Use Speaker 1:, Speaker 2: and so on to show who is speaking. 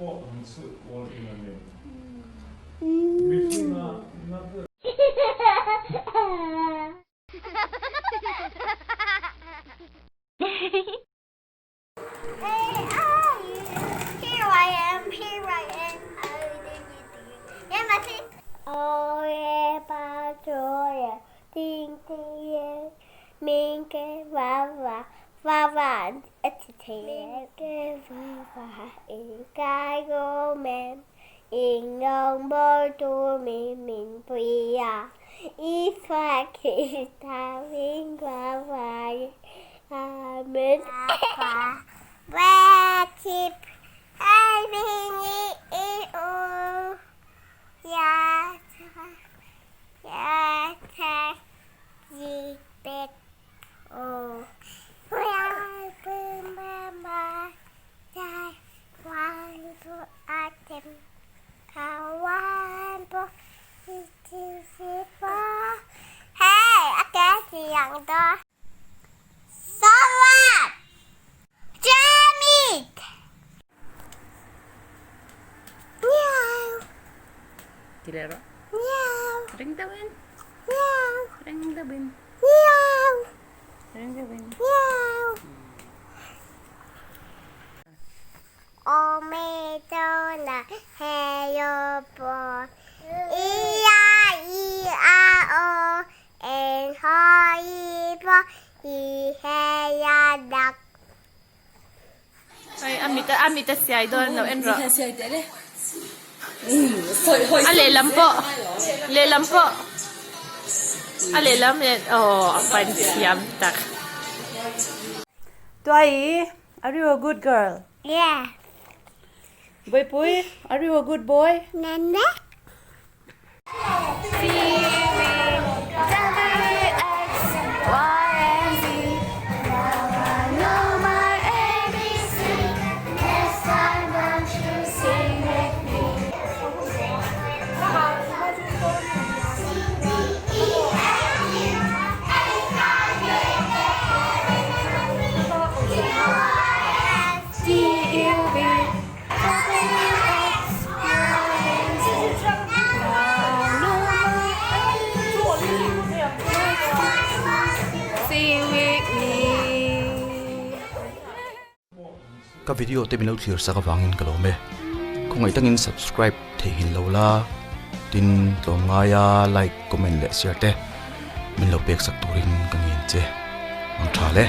Speaker 1: Ti leh rawh. Ring deuhin. Ring deuhin. Ring deuhin. Hei a mit a mit a siai dawn lo en rawh. A lehlam pawh lehlam pawh a lehlam leh aw a pan thiam tak.
Speaker 2: Tuai are you a good girl?
Speaker 3: Yeah.
Speaker 2: Boipui are you a good boy?
Speaker 3: Nana.
Speaker 4: Ka video te min lo thlir sak avangin ka lawm e. Khawngaih takin subscribe theihnghilh lo la, tin tlawmngaia like, comment leh share te min lo pek sak turin ka ngen che. Ang tha le.